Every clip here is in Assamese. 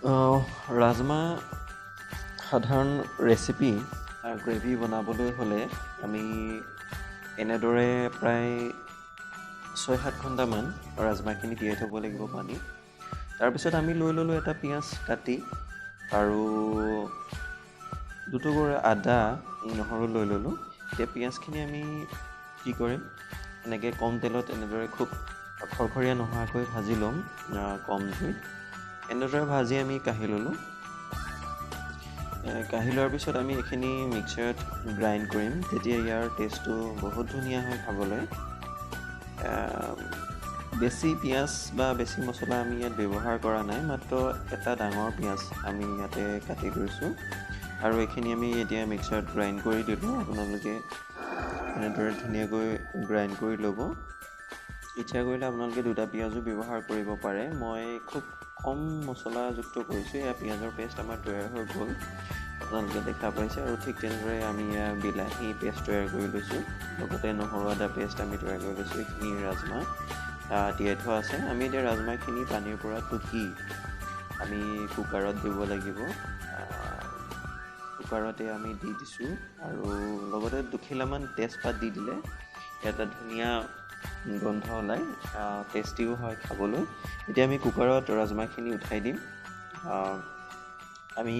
ৰাজমাহ সাধাৰণ ৰেচিপি গ্ৰেভি বনাবলৈ হ'লে আমি এনেদৰে প্ৰায় 6-7 ঘণ্টামান ৰাজমাহখিনি তিয়াই থ'ব লাগিব পানীত। তাৰপিছত আমি লৈ ল'লোঁ এটা পিঁয়াজ কাটি আৰু দুটুকুৰা আদা নহৰু লৈ ল'লোঁ। এতিয়া পিঁয়াজখিনি আমি কি কৰিম, এনেকৈ কম তেলত এনেদৰে খুব খৰখৰীয়া নোহোৱাকৈ ভাজি ল'ম কম জুইত। এনেদৰে ভাজি আমি কাঢ়ি ল'লোঁ। কাঢ়ি লোৱাৰ পিছত আমি এইখিনি মিক্সাৰত গ্ৰাইণ্ড কৰিম, তেতিয়া ইয়াৰ টেষ্টটো বহুত ধুনীয়া হয় খাবলৈ। বেছি পিঁয়াজ বা বেছি মছলা আমি ইয়াত ব্যৱহাৰ কৰা নাই, মাত্ৰ এটা ডাঙৰ পিঁয়াজ আমি ইয়াতে কাটি লৈছোঁ আৰু এইখিনি আমি এতিয়া মিক্সাৰত গ্ৰাইণ্ড কৰি দিলোঁ। আপোনালোকে এনেদৰে ধুনীয়াকৈ গ্ৰাইণ্ড কৰি ল'ব। ইচ্ছা কৰিলে আপোনালোকে দুটা পিঁয়াজো ব্যৱহাৰ কৰিব পাৰে। মই খুব কম মছলাযুক্ত কৰিছোঁ। এয়া পিঁয়াজৰ পেষ্ট আমাৰ তৈয়াৰ হৈ গ'ল, আপোনালোকে দেখা পাইছে। আৰু ঠিক তেনেদৰে আমি এয়া বিলাহী পেষ্ট তৈয়াৰ কৰি লৈছোঁ, লগতে নহৰু আদা পেষ্ট আমি তৈয়াৰ কৰি লৈছোঁ। এইখিনি ৰাজমাহ তিয়াই থোৱা আছে। আমি এতিয়া ৰাজমাহখিনি পানীৰ পৰা টুকি আমি কুকাৰত দিব লাগিব। কুকাৰতে আমি দি দিছোঁ আৰু লগতে দুখিলামান তেজপাত দি দিলে এটা ধুনীয়া গোন্ধ ওলায়, টেষ্টিও হয় খাবলৈ। এতিয়া আমি কুকাৰত ৰাজমাহখিনি উঠাই দিম। আমি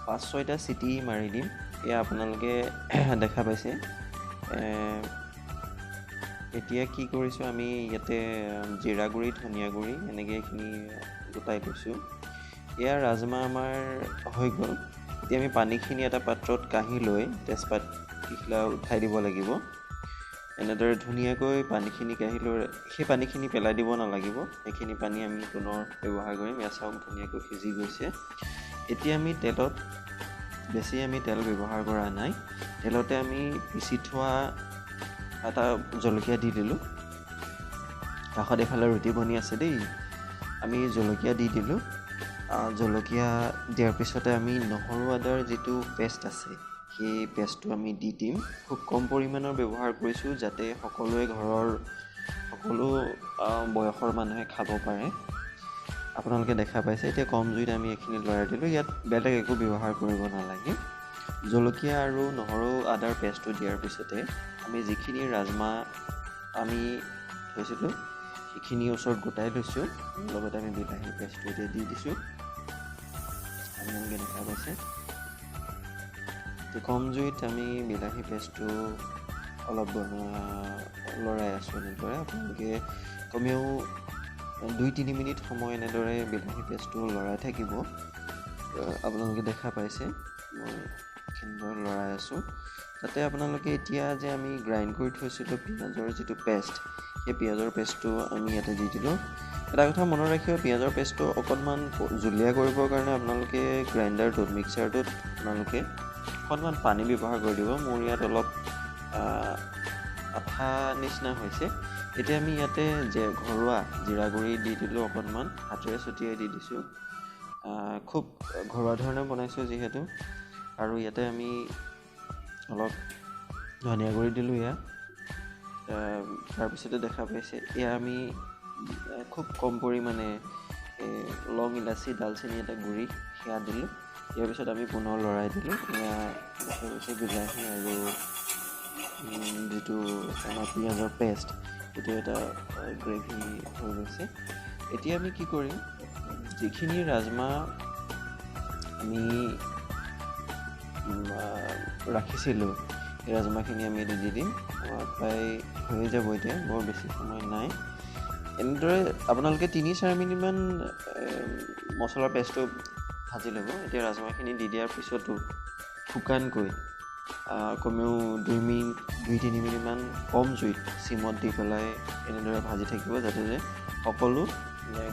5-6টা চিটি মাৰি দিম। এয়া আপোনালোকে দেখা পাইছে। এতিয়া কি কৰিছোঁ, আমি ইয়াতে জিৰা গুড়ি, ধনিয়া গুড়ি এনেকৈ এইখিনি গোটাই লৈছোঁ। এয়া ৰাজমাহ আমাৰ হৈ গ'ল। এতিয়া আমি পানীখিনি এটা পাত্ৰত কাঢ়ি লৈ তেজপাত কেইখিলা উঠাই দিব লাগিব। এনেদৰে ধুনীয়াকৈ পানীখিনি কাঢ়ি লৈ সেই পানীখিনি পেলাই দিব নালাগিব, সেইখিনি পানী আমি পুনৰ ব্যৱহাৰ কৰিম। এয়া চাওক, ধুনীয়াকৈ সিজি গৈছে। এতিয়া আমি তেলত বেছি আমি তেল ব্যৱহাৰ কৰা নাই, তেলতে আমি পিচি থোৱা এটা জলকীয়া দি দিলোঁ। কাষত এইফালে ৰুটি বনি আছে দেই। আমি জলকীয়া দি দিলোঁ। জলকীয়া দিয়াৰ পিছতে আমি নহৰু আদাৰ যিটো পেষ্ট আছে সেই পেষ্টটো আমি দি দিম। খুব কম পৰিমাণৰ ব্যৱহাৰ কৰিছোঁ যাতে সকলোৱে ঘৰৰ সকলো বয়সৰ মানুহে খাব পাৰে। আপোনালোকে দেখা পাইছে। এতিয়া কম জুইত আমি এইখিনি লৰাই দিলোঁ। ইয়াত বেলেগ একো ব্যৱহাৰ কৰিব নালাগে। জলকীয়া আৰু নহৰু আদাৰ পেষ্টটো দিয়াৰ পিছতে আমি যিখিনি ৰাজমাহ আমি থৈছিলোঁ সেইখিনি ওচৰত গোটাই লৈছোঁ। লগতে আমি বিলাহীৰ পেষ্টটো এতিয়া দি দিছোঁ। আপোনালোকে দেখা পাইছে। কম জুইত আমি বিলাহী পেষ্টটো অলপ লৰাই আছোঁ এনেদৰে। আপোনালোকে কমেও 2-3 মিনিট সময় এনেদৰে বিলাহী পেষ্টটো লৰাই থাকিব। আপোনালোকে দেখা পাইছে মই কেনেদৰে লৰাই আছোঁ। তাতে আপোনালোকে এতিয়া যে আমি গ্ৰাইণ্ড কৰি থৈছিলোঁ পিঁয়াজৰ যিটো পেষ্ট, সেই পিঁয়াজৰ পেষ্টটো আমি ইয়াতে দি দিলোঁ। এটা কথা মনত ৰাখিব, পিঁয়াজৰ পেষ্টটো অকণমান জুলীয়া কৰিবৰ কাৰণে আপোনালোকে গ্ৰাইণ্ডাৰটোত, মিক্সাৰটোত আপোনালোকে অকণমান পানী ব্যৱহাৰ কৰি দিব। মোৰ ইয়াত অলপ আঠা নিচিনা হৈছে। এতিয়া আমি ইয়াতে যে ঘৰুৱা জিৰা গুড়ি দি দিলোঁ, অকণমান হাতেৰে ছটিয়াই দি দিছোঁ। খুব ঘৰুৱা ধৰণে বনাইছোঁ যিহেতু। আৰু ইয়াতে আমি অলপ ধনিয়া গুড়ি দিলোঁ ইয়াত। তাৰপিছতে দেখা পাইছে এয়া আমি খুব কম পৰিমাণে লং ইলাচি ডালচেনি এটা গুড়ি সেয়া দিলোঁ। ইয়াৰ পিছত আমি পুনৰ লৰাই দিলোঁ। এয়া দেখা গৈছে বিলাহী আৰু যিটো আমাৰ পিঁয়াজৰ পেষ্ট, সেইটো এটা গ্ৰেভি হৈ গৈছে। এতিয়া আমি কি কৰিম, যিখিনি ৰাজমাহ আমি ৰাখিছিলোঁ সেই ৰাজমাহখিনি আমি দি দিম। প্ৰায় হৈয়ে যাব এতিয়া, বৰ বেছি সময় নাই। এনেদৰে আপোনালোকে 3-4 মিনিটমান মছলাৰ পেষ্টটো ভাজি ল'ব। এতিয়া ৰাজমাহখিনি দি দিয়াৰ পিছতো শুকানকৈ কমেও 2 মিনিট, 2-3 মিনিটমান কম জুইত চিমত দি পেলাই এনেদৰে ভাজি থাকিব, যাতে যে সকলো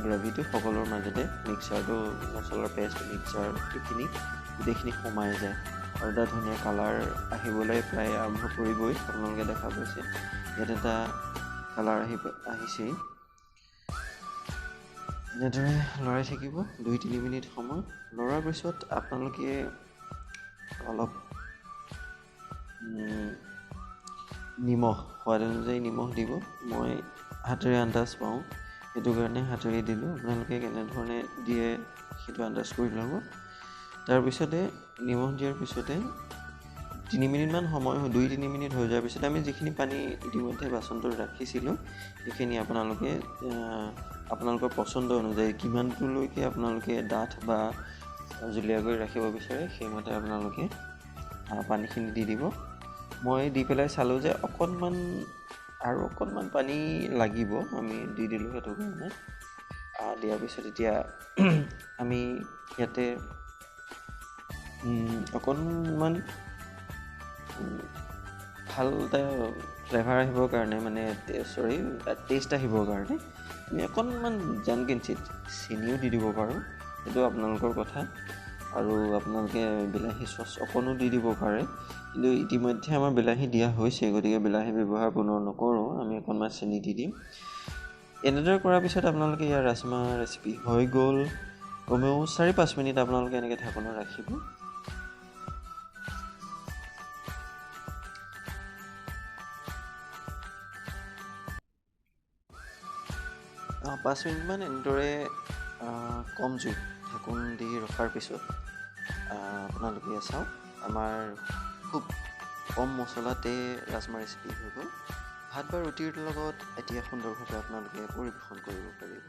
গ্ৰেভিটো সকলোৰ মাজতে মিক্সাৰটো, মছলাৰ পেষ্ট, মিক্সাৰ এইখিনি গোটেইখিনি সোমাই যায় আৰু এটা ধুনীয়া কালাৰ আহিবলৈ প্ৰায় আৰম্ভ কৰিবই। আপোনালোকে দেখা পাইছে ইয়াত এটা কালাৰ আহিছেই। এনেদৰে লৰাই থাকিব 2-3 মিনিট সময়। লৰাৰ পিছত আপোনালোকে অলপ নিমখ, সোৱাদ অনুযায়ী নিমখ দিব। মই হাতেৰে আন্দাজ পাওঁ, সেইটো কাৰণে হাতেৰে দিলোঁ। আপোনালোকে কেনেধৰণে দিয়ে সেইটো আন্দাজ কৰি ল'ব। তাৰপিছতে নিমখ দিয়াৰ পিছতে 3 মিনিটমান সময়, 2-3 মিনিট হৈ যোৱাৰ পিছত আমি যিখিনি পানী ইতিমধ্যে বাচনটোত ৰাখিছিলোঁ সেইখিনি আপোনালোকে আপোনালোকৰ পচন্দ অনুযায়ী কিমানটোলৈকে আপোনালোকে ডাঠ বা জুলীয়া কৰি ৰাখিব বিচাৰে সেইমতে আপোনালোকে পানীখিনি দি দিব। মই দি পেলাই চালোঁ যে অকণমান আৰু অকণমান পানী লাগিব, আমি দি দিলোঁ সেইটো কাৰণে। দিয়াৰ পিছত এতিয়া আমি ইয়াতে অকণমান ভাল এটা ফ্লেভাৰ আহিবৰ কাৰণে, মানে চৰি টেষ্ট আহিবৰ কাৰণে আমি অকণমান জান কিঞ্চিত চেনিও দি দিব পাৰোঁ, সেইটো আপোনালোকৰ কথা। আৰু আপোনালোকে বিলাহী চচ অকণো দি দিব পাৰে, কিন্তু ইতিমধ্যে আমাৰ বিলাহী দিয়া হৈছে, গতিকে বিলাহী ব্যৱহাৰ পুনৰ নকৰোঁ, আমি অকণমান চেনি দি দিম। এনেদৰে কৰাৰ পিছত আপোনালোকে ইয়াৰ ৰাজমাহ ৰেচিপি হৈ গ'ল। কমেও 4-5 মিনিট আপোনালোকে এনেকৈ ঢাকোনত ৰাখিব। 5 মিনিটমান এনেদৰে কম জুইত ঢাকোন দি ৰখাৰ পিছত আপোনালোকে চাওক আমাৰ খুব কম মছলাতে ৰাজমাহ ৰেচিপি হৈ গ'ল। ভাত বা ৰুটিৰ লগত এতিয়া সুন্দৰভাৱে আপোনালোকে পৰিৱেশন কৰিব পাৰিব।